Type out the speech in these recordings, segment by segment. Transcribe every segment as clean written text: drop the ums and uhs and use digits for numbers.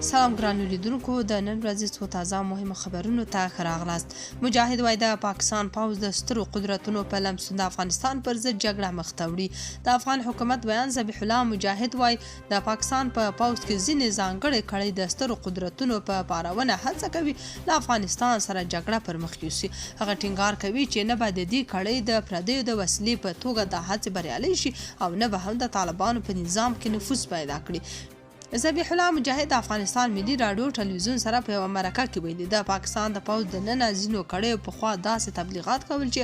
سلام ګرانو لیدونکو، د نن ورځې څو تازه مهمو خبرونو ته ښه راغلاست. مجاهد وایي د پاکستان پوځ د سترو قدرتونو په لمسون د افغانستان پر ضد جګړه مخته وړي. د افغان حکومت ویاند ذبیح الله مجاهد وایي د پاکستان په پوځ کې ځینې ځانګړې کړۍ د سترو قدرتونو په پارونه هڅه کوي له افغانستان سره جګړه پر مخ یوسي. هغه ټینګار کوي چې نه به د دې کړۍ د پردیو د وسیلې په توګه دا هڅې بریالۍ شي او نه به هم د طالبانو په نظام کې نفوذ پیدا کړي. ذبیح الله مجاهد د افغانستان ملي راډیو ټلویزیون سره په یوه مرکه کې ویلي، د پاکستان د پوځ دننه ځینو کړیو پخوا داسې تبلیغات کول چې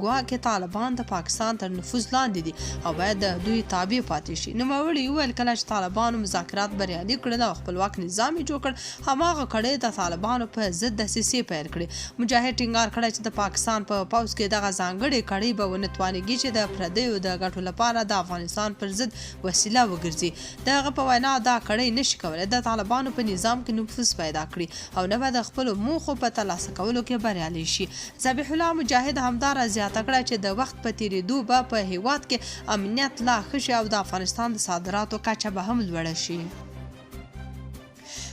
ګواکې طالبان د پاکستان تر نفوذ لاندې دي او باید د دوی تابع پاتې شي. نوموړي وویل، کله چې طالبانو مذاکرات بریالي کړل او خپلواک نظام یې جوړ کړ، هماغه کړیو د طالبانو په ضد دسیسې پیل کړې. مجاهد ټینګار کړی چې د پاکستان په پوځ کې دغه ځانګړې کړۍ به ونه توانیږي چې د پردیو د ګټو لپاره د افغانستان پر ضد وسیله وګرځي. د هغه په وینا، دا کړۍ نه شي کولای د طالبانو په نظام کې نفوذ پیدا کړي او نه به د خپلو موخو په ترلاسه کولو کې بریالی شي. ذبیح الله مجاهد همداراز زیاته کړه چې د وخت په تېرېدو به په هېواد کې امنیت لا ښه شي او د افغانستان د صادراتو کچه به هم لوړه شي.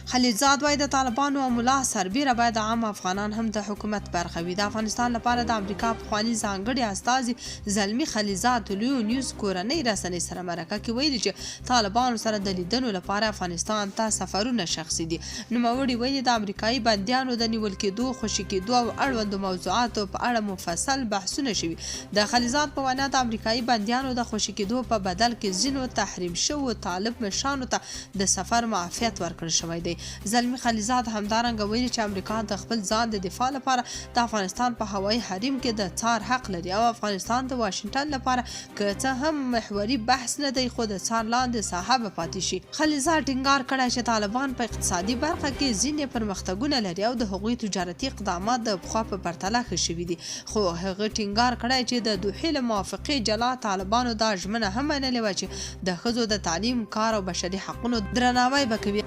خلیلزاد وايي، د طالبانو او ملا سربېره باید عام افغانان هم د حکومت برخه وي. د افغانستان لپاره د امریکا پخواني ځانګړي استازي زلمي خلیلزاد طلوع نیوز کورنۍ رسنۍ سره مرکه کې ویلي چې طالبانو سره د لیدنو لپاره افغانستان ته سفرونه شخصي دي. نوموړي ویلي، د امریکايي بندیانو د نیول کېدو، خوشې کېدو او اړوندو موضوعاتو په اړه مفصل بحثونه شوي. د خلیلزاد په وینا، د امریکايي بندیانو د خوشې کېدو په بدل کې ځینو تحریم شوو طالب مشرانو ته د سفر معافیت ورکړل شوی دی. زلمي خلیلزاد همدارنګه ویلي چې امریکا د خپل ځان د دفاع لپاره د افغانستان په هوایي حریم کې د څار حق لري او افغانستان د واشنګټن لپاره که څه هم محوري بحث نه دی، خو د څار لاندې ساحه به پاتې شي. خلیلزاد ټینګار کړی چې طالبان په اقتصادي برخه کې ځینې پرمختګونه لري او د هغوی تجارتي اقدامات د پخوا په پرتله ښه شوي دي، خو هغه ټینګار کړی چې د دوحې له موافقې جلا طالبانو دا ژمنه هم منلې وه چې د ښځو د تعلیم، کار او بشري حقونو درناوی به کوي.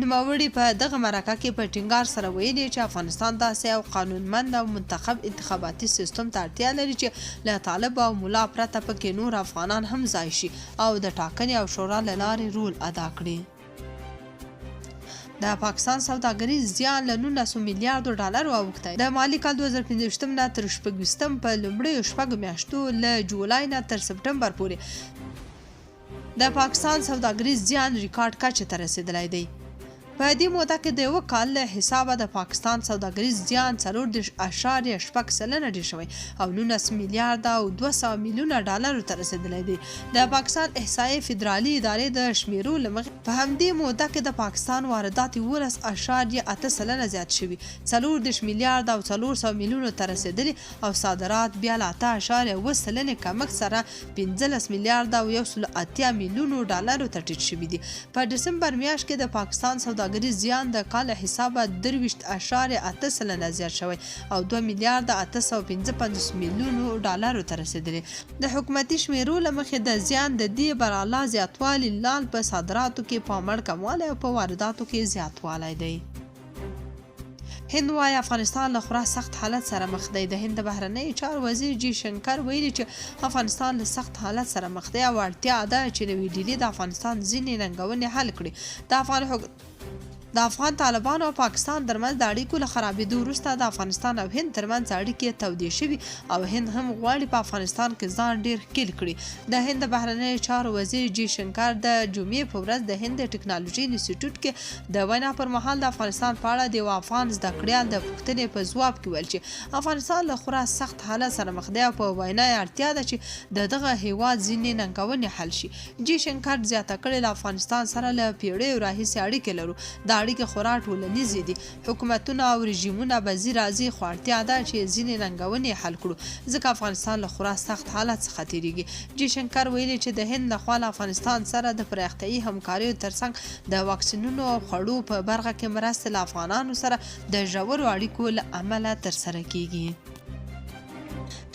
نوموړي په دغه مرکه کې په ټینګار سره ویلي چې افغانستان داسې یو قانونمند او منتخب انتخاباتي سیستم ته اړتیا لري چې له طالب او ملا پرته پکې نور افغانان هم ځای شي او د ټاکنې او شورا له لارې رول ادا کړي. د پاکستان سوداګریز زیان له 19 میلیاردو ډالرو اوښتی. د مالي کال 2025 نه تر 26 په لومړیو شپږو میاشتو له جولای نه تر سپټمبر پورې د پاکستان سوداګریز زیان ریکارډ کچې ته رسېدلی دی. په دې موده کې د یوه کال له حسابه د پاکستان سوداګریز زیان 34.6% ډېر شوی او 19 میلیارده او 200 میلیونه ډالرو ته رسېدلی دی. د پاکستان احصایې فدرالي ادارې د شمېرو له مخې، په همدې موده کې د پاکستان واردات 11.8% زیات شوي، 34 میلیارده او 400 میلیونو ته رسېدلي او صادرات بیا له 8.7% کمښت سره 15 میلیارده او 180 میلیونو ډالرو ته ټیټ شوي دي. په ډسمبر میاشت کې د پاکستان سوداګریز زیان د کال له حسابه 23.8% زیات شوی او 2 میلیارده 855 میلیونو ډالرو ته رسېدلی. د حکومتي شمېرو له مخې د زیان د دې برالا زیاتوالي لال په صادراتو کې پامړ کموالی او په وارداتو کې زیاتوالی دی. هند وايي افغانستان له خورا سخت حالت سره مخ دی. د هند د بهرنیو چارو وزیر جي شنکر ویلي چې افغانستان له سخت حالت سره مخ دی او اړتیا ده چې نوی ډیلي د افغانستان ځینې ننګونې حل کړي. د افغان د افغان طالبانو او پاکستان ترمنځ د اړیکو له خرابېدو وروسته د افغانستان او هند ترمنځ اړیکې تودې شوي او هند هم غواړي په افغانستان کې ځان ډېر ښکېل کړي. د هند د بهرنیو چارو وزیر جي شنکر د جمعې په ورځ د هند د ټکنالوژۍ انسټیټیوټ کې د وینا پر مهال د افغانستان په اړه د یوه افغان زده کړیال د پوښتنې په ځواب کې وویل چې افغانستان له خورا سخت حالت سره مخ دی او په وینا یې اړتیا ده چې د دغه هېواد ځینې ننګونې حل شي. جي شنکر زیاته کړې، له افغانستان سره له پېړیو راهیسې اړیکې لرو. دا اړیکې خورا ټولنیزې دي. حکومتونه او رژیمونه به ځي راځي، خو اړتیا ده چې ځینې ننګونې حل کړو، ځکه افغانستان له خورا سخت حالت څخه تېرېږي. جي شنکر ویلي چې د هند له خوا له افغانستان سره د پراختیايي همکاریو ترڅنګ د واکسینونو او خوړو په برخه کې مرستې له افغانانو سره د ژورو اړیکو له امله ترسره کېږي.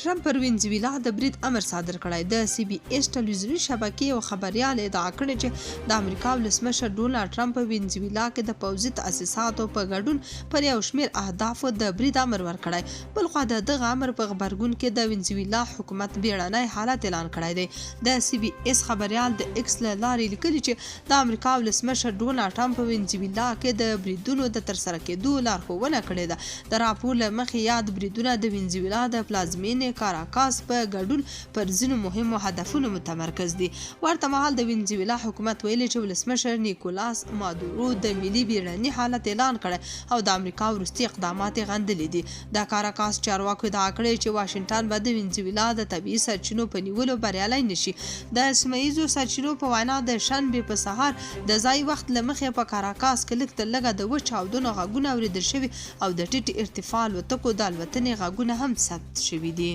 ټرمپ پر وینزویلا د برید امر صادر کړی. د سي بي ایس ټلویزیوني شبکې یو خبریال ادعا کړې چې د امریکا ولسمشر ډونالډ ټرمپ په وینزویلا کې د پوځي تأسیساتو په ګډون پر یو شمېر اهدافو د برید امر ورکړی. بلخوا د دغه امر په غبرګون کې د وینزویلا حکومت بیړنی حالت اعلان کړی دی. د سي بي ایس خبریال د ایکس له لارې لیکلي چې د امریکا ولسمشر ډونالډ ټرمپ په وینزویلا کې د بریدونو د ترسره کېدو لارښوونه کړې ده. د راپور له مخې، یاد بریدونه د وینزویلا د پلازمېنې کاراکاس په ګډون پر ځینو مهمو هدفونو متمرکز دي. ورته مهال د وینزویلا حکومت ویلي چې ولسمشر نیکولاس مادورو د ملي بیړني حالت اعلان کړی او د امریکا وروستي اقدامات یې غندلي دي. د کاراکاس چارواکو ادعا کړې چې واشنګټن به د وینزویلا د طبیعي سرچینو په نیولو بریالی نه شي. د سیمه ییزو سرچینو په وینا، د شنبې په سهار د ځايي وخت له مخې په کاراکاس کې لږ تر لږه د اوه چاودنو غږونه اورېدل شوي او د ټیټې ارتفاع الوتکو د الوتنې غږونه هم ثبت شوي دي.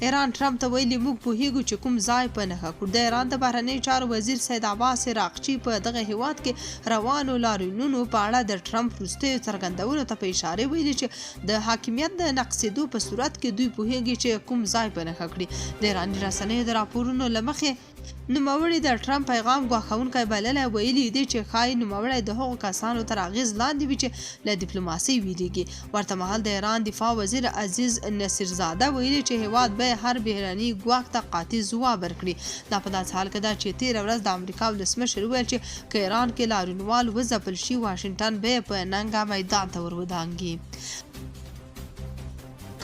ایران ټرمپ ته ویلي، موږ پوهېږو چې کوم ځای په نښه کړو. د ایران د بهرنیو چارو وزیر سید عباس عراقچي په دغه هېواد کې روانو لاریونونو په اړه د ټرمپ وروستیو څرګندونو ته په اشارې ویلي چې د حاکمیت د نقضېدو په صورت کې دوی پوهېږي چې کوم ځای په نښه کړي. د ایراني رسنیو د راپورونو له مخې، نوموړي د ټرمپ پیغام ګواښوونکی بللی او ویلي یې دي چې ښايي نوموړی د هغو کسانو تر اغېز لاندې وي چې له دیپلوماسۍ وېرېږي. ورته مهال د ایران دفاع وزیر عزیز نصیرزاده ویلي چې هېواد به یې هر بهرني ګواښ ته قاطع ځواب ورکړي. دا په داسې حال کې ده چې تېره ورځ د امریکا ولسمشر وویل چې که ایران کې لاریونوال وځپل شي، واشنګټن به یې په ننګه میدان ته ور ودانګي.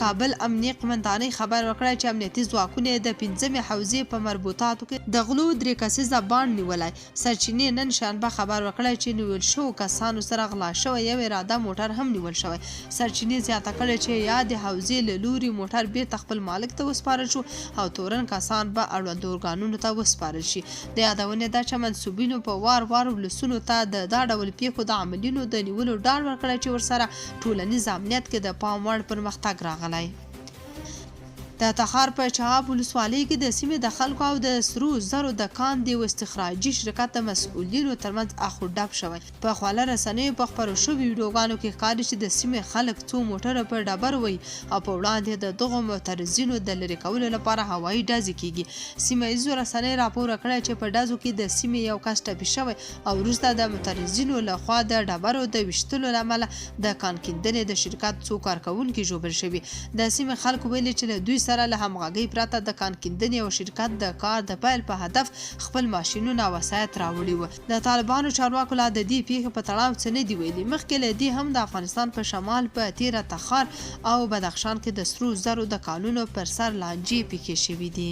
کابل امنیې قومندانۍ خبر ورکړی چې امنیتي ځواکونو یې د پنځمې حوزې په مربوطاتو کې د غلو درې کسیزه بانډ نیولی. سرچینې نن شنبه خبر ورکړی چې نیول شوو کسانو سره غلا شوی یو عراده موټر هم نیول شوی. سرچینې زیاته کړې چې یادې حوزې له لوري موټر بیرته خپل مالک ته وسپارل شو او تورن کسان به اړوندو ارګانونو ته وسپارل شي. د یادونې ده چې منسوبینو په وار وار ولسونو ته د دا ډول پېښو د عاملینو د نیولو ډاډ ورکړی چې ورسره ټولنیز امنیت کې د پام وړ پرمختګ راغلی. د تخار په چهاب ولسوالۍ کې د سیمې د خلکو او د سرو زرو د کان د یو استخراجي شرکت د مسؤلینو ترمنځ اخ و ډب شوی. په خواله رسنیو په خپرو شویو ویډیوګانو کې ښکاري چې د سیمې خلک څو موټر په ډبرو وهي او په وړاندې د دغو معترضینو د لرې کولو لپاره هوایي ډزې کېږي. سیمه ییزو رسنیو راپور ورکړی چې په ډزو کې د سیمې یو کس ټپي شوی او وروسته د معترضینو له خوا د ډبرو د ویشتلو له امله د کان کیندنې د شرکت څو کارکوونکي ژوبل شوي. د سیمې خلکو ویلي چې له دوی سره له همغږۍ پرته د کان کیندنې یوه شرکت د کار د پیل په هدف خپل ماشینونه او وسایط راوړي وو. د طالبانو چارواکو لا د دې پېښې په تړاو څه نه دي ویلي. مخکې له دې هم د افغانستان په شمال په تېره تخار او بدخشان کې د سرو زرو د کانونو پر سر لانجې پېښې شوې دي.